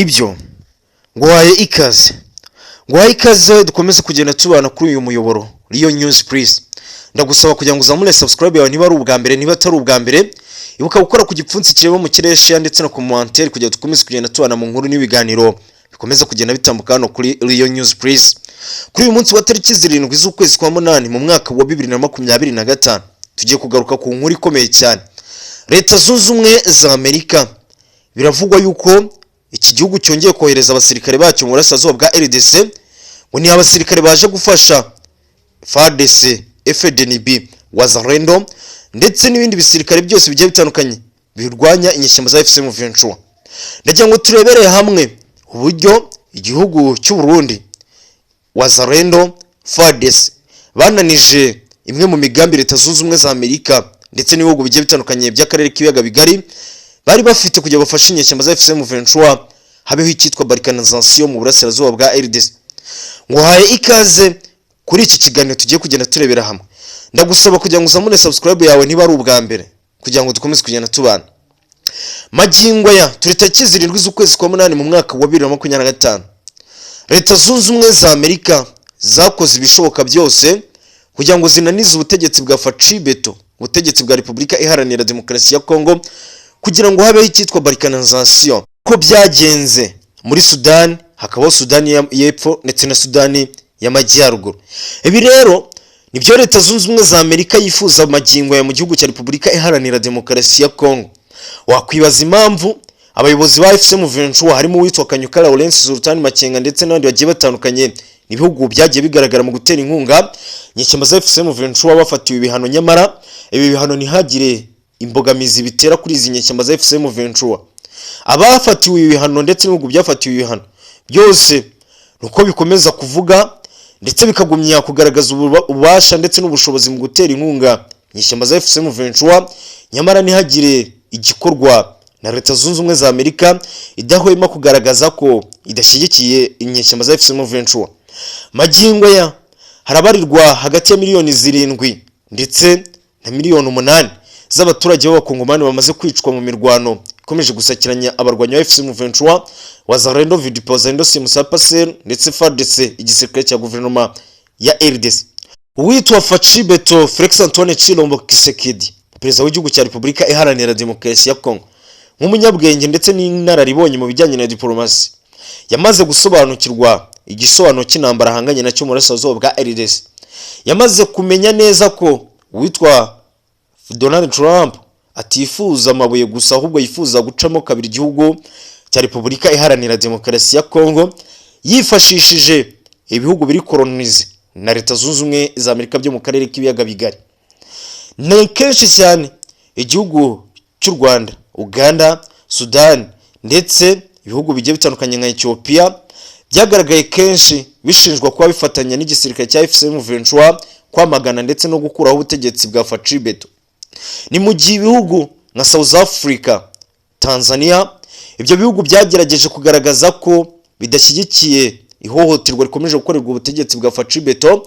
Ibyo nguhaye ikaze, nguhaye ikaze, dukomeze kugenda tubana kuri uyu muyoboro Riyo News Please. Ndagusaba kugira ngo uzamure subscribe yawe niba ari ubwa mbere. Niba atari ubwa mbere, ibuka gukora ku gipfunsi kireba mu kirere, share ndetse na commentaire, kugira dukomeze kugenda tubana mu nkuru n'ibiganiro bikomeza kugenda bitambuka hano kuri Riyo News Please. Kuri uyu munsi wa tariki 7 z'ukwezi kwa munani mu mwaka wa 2025, tugiye kugaruka ku nkuru ikomeye cyane. Leta Zunze Ubumwe za Amerika, biravugwa yuko iki gihugu cyongeye kohereza abasirikare bacyo mu burasirazuba bwa RDC, ngo ni abasirikare baje gufasha FARDC, FDNB, Wazalendo ndetse n'ibindi bisirikare byose bigiye bitandukanye birwanya inyeshyamba za AFC M23. Ndagira ngo turebere hamwe uburyo igihugu cy'u Burundi, Wazalendo, FARDC bananije imwe mu migambi Leta Zunze Ubumwe za Amerika ndetse n'ibihugu bigiye bitandukanye by'akarere k'ibiyaga bigari bari bafite kugira bafashe inyeshyamba za AFC M23, habeho icyitwa balkanisation mu burasirazuba bwa RDC. Nguhaye ikaze kuri iki kiganiro tugiye kugenda turebera hamwe. Ndagusaba kugira ngo uzamure subscribe yawe niba ari ubwa mbere, kugira ngo dukomeze kugenda tubana. Magingo aya turi tariki 7 z'ukwezi kwa munani mu mwaka wa 2025. Leta Zunze Ubumwe za Amerika zakoze ibishoboka byose kugira ngo zinanize ubutegetsi bwa Fatshi Béton, ubutegetsi bwa Repubulika Iharanira Demokarasi ya Kongo, kugira ngo habeho icyitwa balkanisation, ko byagenze muri Sudani, hakabaho Sudani y'Epfo ndetse na Sudani y'Amajyaruguru. Ibi rero nibyo Leta Zunze Ubumwe za Amerika yifuza magingo ya mu gihugu cya Repubulika Iharanira Demokarasi ya Kongo. Wakwibaza impamvu abayobozi ba AFC M23, harimo uwitwa Kanyuka Lawrence, Sultan Makenga ndetse n'abandi bagiye batandukanye, ibihugu byagiye bigaragara mu gutera inkunga inyeshyamba za AFC M23, bafatiwe ibihano, nyamara ibi bihano ntihagire imbogamizi bitera kuri izi nyeshyamba za AFC M23. Abafatiwe ibihano ndetse n'ibihugu byafatiwe ibihano byose ni uko bikomeza kuvuga ndetse bikagumya kugaragaza ububasha ndetse n'ubushobozi mu gutera inkunga inyeshyamba za AFC M23, nyamara ntihagire igikorwa na Leta Zunze Ubumwe za Amerika idahwema kugaragaza ko idashyigikiye inyeshyamba za AFC M23. Magingo aya harabarirwa hagati ya miliyoni 7 ndetse na miliyoni 8 z'abaturage b'Abakongomani bamaze kwicwa mu mirwano ikomeje gusakiranya abarwanyi ba AFC M23, Wazalendo, VDP Wazalendo, CMSA-PACER ndetse FARDC, igisirikare cya guverinoma ya RDC. Uwitwa Fatshi Béton Felix Antoine Tshilombo Tshisekedi, perezida w'igihugu cya Repubulika Iharanira Demokarasi ya Kongo, nk'umunyabwenge ndetse n'inararibonye mu bijyanye na diplomasi, yamaze gusobanukirwa igisobanuro cy'intambara ahanganye nacyo mu burasirazuba bwa RDC. Yamaze kumenya neza ko uwitwa Donald Trump atifuza amabuye gusa, ahubwo yifuza gucamo kabiri igihugu cya Repubulika Iharanira Demokarasi ya Kongo yifashishije ibihugu biri colonisé na Leta Zunze Ubumwe za Amerika byo mu karere k'ibiyaga bigari. Ni kenshi cyane igihugu cy'u Rwanda, Uganda, Sudani ndetse ibihugu bigiye bitandukanye nka Ethiopia byagaragaye kenshi bishinjwa kuba bifatanya n'igisirikare cya AFC M23 kwamagana ndetse no gukuraho ubutegetsi bwa Fatshi Béton. Ni mu gihe ibihugu nka South Africa, Tanzania, ibyo bihugu byagerageje kugaragaza ko bidashyigikiye ihohoterwa rikomeje gukorerwa ubutegetsi bwa Fatshi Béton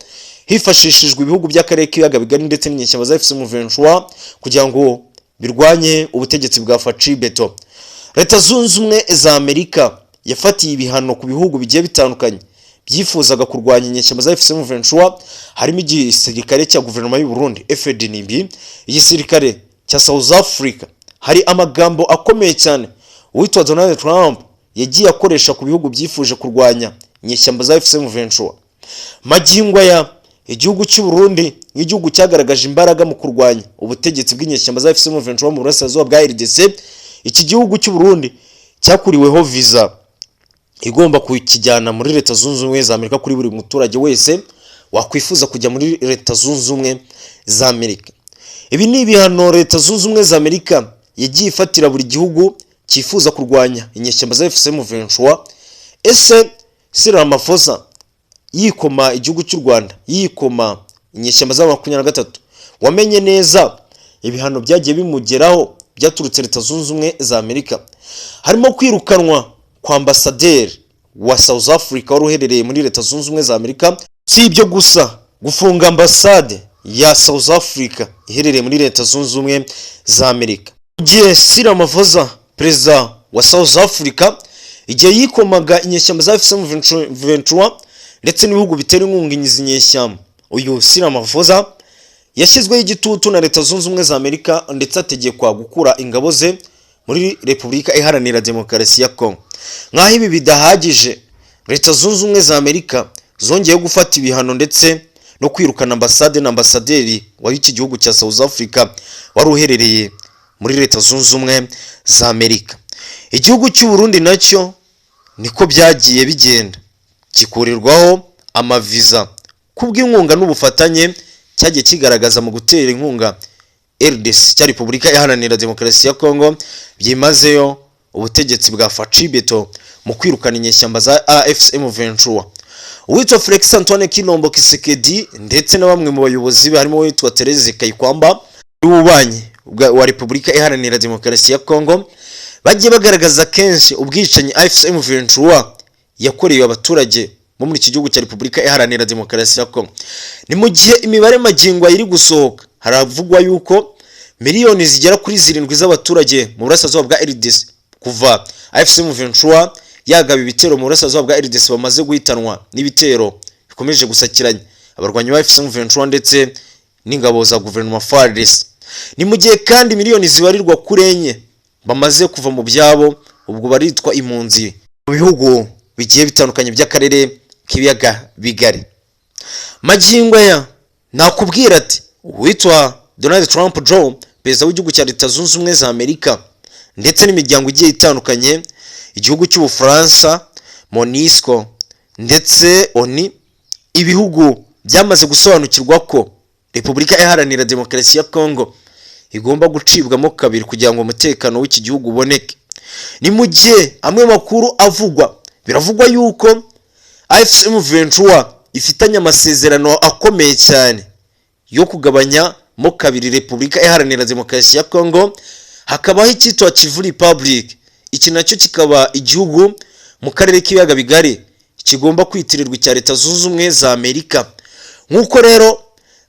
hifashishijwe ibihugu by'akarere k'ibiyaga bigari ndetse n'inyeshyamba za AFC M23 kugira ngo birwanye ubutegetsi bwa Fatshi Béton. Leta Zunze Ubumwe za Amerika yafatiye ibihano ku bihugu bigiye bitandukanye byifuzaga kurwanya inyeshyamba za AFC M23, harimo igisirikare cya guverinoma y'u Burundi FDNB, igisirikare cya South Africa. Hari amagambo akomeye cyane uwitwa Donald Trump yagiye akoresha ku bihugu byifuje kurwanya inyeshyamba za AFC M23. Magingo aya igihugu cy'u Burundi, nk'igihugu cyagaragaje imbaraga mu kurwanya ubutegetsi bw'inyeshyamba za AFC M23 mu burasirazuba bwa RDC, iki gihugu cy'u Burundi cyakuriweho visa igomba kukijyana muri Leta Zunze Ubumwe za Amerika kuri buri muturage wese wakwifuza kujya muri Leta Zunze Ubumwe za Amerika. Ibi ni ibihano Leta Zunze Ubumwe za Amerika yagiye ifatira buri gihugu cyifuza kurwanya inyeshyamba za AFC M23. Ese Cyril Ramaphosa yikoma igihugu cy'u Rwanda, yikoma inyeshyamba za 23, wamenye neza ibihano byagiye bimugeraho byaturutse Leta Zunze Ubumwe za Amerika, harimo kwirukanwa kwa ambasaderi wa South Africa wari uherereye muri Leta Zunze Ubumwe za Amerika? Si ibyo gusa, gufunga ambasade ya South Africa iherereye muri Leta Zunze Ubumwe za Amerika. Mu gihe Cyril Ramaphosa, perezida wa South Africa, Igihe yikomaga inyeshyamba za AFC M23 ndetse n'ibihugu bitera inkunga izi nyeshyamba, uyu Cyril Ramaphosa yashyizweho igitutu na Leta Zunze Ubumwe za Amerika, ndetse ategekwa gukura ingabo ze muri Repubulika Iharanira Demokarasi ya Kongo. Nk'aho ibi bidahagije, Leta Zunze Ubumwe za Amerika zongeye gufata ibihano ndetse no kwirukana ambasade na ambasaderi w'iki gihugu cya South Africa wari uherereye muri Leta Zunze Ubumwe za Amerika. Igihugu cy'u Burundi nacyo niko byagiye bigenda, gikurirwaho amaviza kubw'inkunga n'ubufatanye cyagiye kigaragaza mu gutera inkunga RDC, cya Repubulika Iharanira Demokarasi ya Kongo, byimazeyo ubutegetsi bwa Fatshi Béton mu kwirukana inyeshyamba za AFC M23. Uwitwa Felix Antoine Tshilombo Tshisekedi ndetse na bamwe mu bayobozi be, harimo uwitwa Therese Kayikwamba w'ububanyi wa Repubulika Iharanira Demokarasi ya Kongo, bagiye bagaragaza kenshi ubwicanyi AFC M23 yakorewe abaturage bo muri iki gihugu cya Repubulika Iharanira Demokarasi ya Kongo. Ni mu gihe imibare magingo iri gusohoka, haravugwa yuko miliyoni zigera kuri 7 z'abaturage mu burasirazuba bwa RDC, kuva AFC M23 yagaba ibitero mu burasirazuba bwa RDC, bamaze guhitanwa n'ibitero bikomeje gusakiranya abarwanyi ba AFC M23 ndetse n'ingabo za guverinoma FARDC. Ni mu gihe kandi miliyoni zibarirwa kuri 4 bamaze kuva mu byabo, ubwo baritwa impunzi mu bihugu bigiye bitandukanye by'akarere k'ibiyaga bigari. Magingo aya nakubwira ati uwitwa Donald Trump Joe, perezida w'igihugu cya Leta Zunze Ubumwe za Amerika, ndetse n'imiryango igiye itandukanye, igihugu cy'Ubufaransa, MONUSCO ndetse ONU, ibihugu byamaze gusobanukirwa ko Repubulika Iharanira Demokarasi ya Kongo igomba gucibwamo kabiri kugira ngo umutekano w'iki gihugu uboneke. Ni mu gihe amwe makuru avugwa, biravugwa yuko AFC M23 ifitanye amasezerano akomeye cyane yo kugabanya mo kabiri Repubulika Iharanira Demokarasi ya Kongo, hakabaho icyitwa Kivu Republic, iki nacyo kikaba igihugu mu karere k'ibiyaga bigari kigomba kwitirirwa icya Leta Zunze Ubumwe za Amerika. Nk'uko rero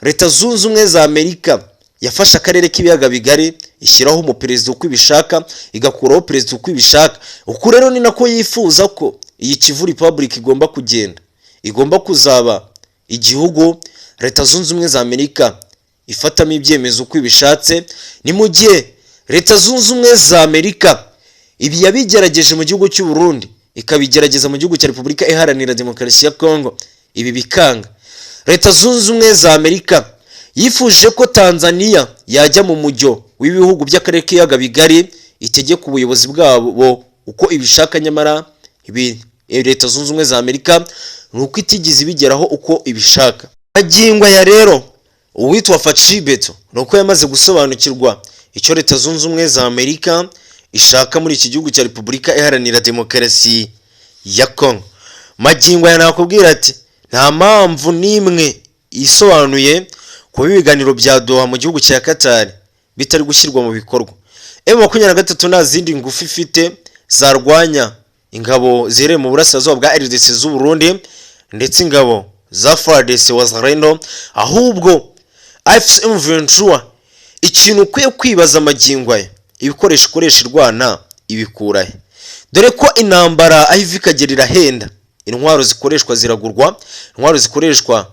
Leta Zunze Ubumwe za Amerika yafashe akarere k'ibiyaga bigari, ishyiraho umuperezida uko ibishaka, igakuraho perezida uko ibishaka, uku rero ni nako yifuza ko iyi Kivu Republic igomba kugenda, igomba kuzaba igihugu Leta Zunze Ubumwe za Amerika ifatamo ibyemezo uko ibishatse. Ni mu gihe Leta Zunze Ubumwe za Amerika ibi yabigerageje mu gihugu cy'u Burundi, ikabigerageza mu gihugu cya Repubulika Iharanira Demokarasi ya Kongo, ibi bikanga. Leta Zunze Ubumwe za Amerika yifuje ko Tanzania yajya mu mujyo w'ibihugu by'akarere k'ibiyaga bigari, itegeka ubuyobozi bwabo uko ibishaka, nyamara ibi Leta Zunze Ubumwe za Amerika ni uko itigeze ibigeraho uko ibishaka. Magingo aya rero, uwitwa Fatshi Béton ni uko yamaze gusobanukirwa icyo Leta Zunze Ubumwe za Amerika ishaka muri iki gihugu cya Repubulika Iharanira Demokarasi ya Kongo. Magingo aya nakubwira ati nta mpamvu n'imwe isobanuye kuba ibiganiro bya Doha mu gihugu cya Qatar bitari gushyirwa mu bikorwa. M23 nta zindi ngufu ifite zarwanya ingabo ziherereye mu burasirazuba bwa RDC z'u Burundi ndetse ingabo za FARDC, Wazalendo. Ahubwo AFC M23, ikintu ukwiye kwibaza amagingo aya, ibikoresho ikoresha irwana ibikura he? Dore ko intambara aho iva ikagera irahenda. Intwaro zikoreshwa ziragurwa, intwaro zikoreshwa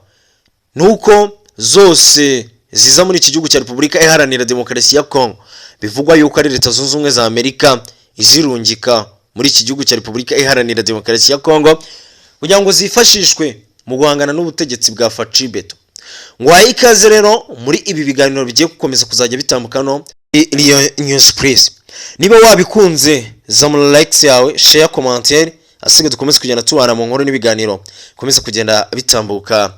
nuko zose ziza muri iki gihugu cya Repubulika Iharanira Demokarasi ya Kongo. Bivugwa yuko ari Leta Zunze Ubumwe za Amerika izirungika muri iki gihugu cya Repubulika Iharanira Demokarasi ya Kongo kugira ngo zifashishwe mu guhangana n'ubutegetsi bwa Fatshi Béton. Ngo wahe ikaze rero muri ibi biganiro bigiye gukomeza kuzajya bitambuka no Lion News Press. Niba wabikunze, zamura likes yawe, share, commentaire, asigaye dukomeze kugenda tubana mu nkuru n'ibiganiro bikomeze kugenda bitambuka.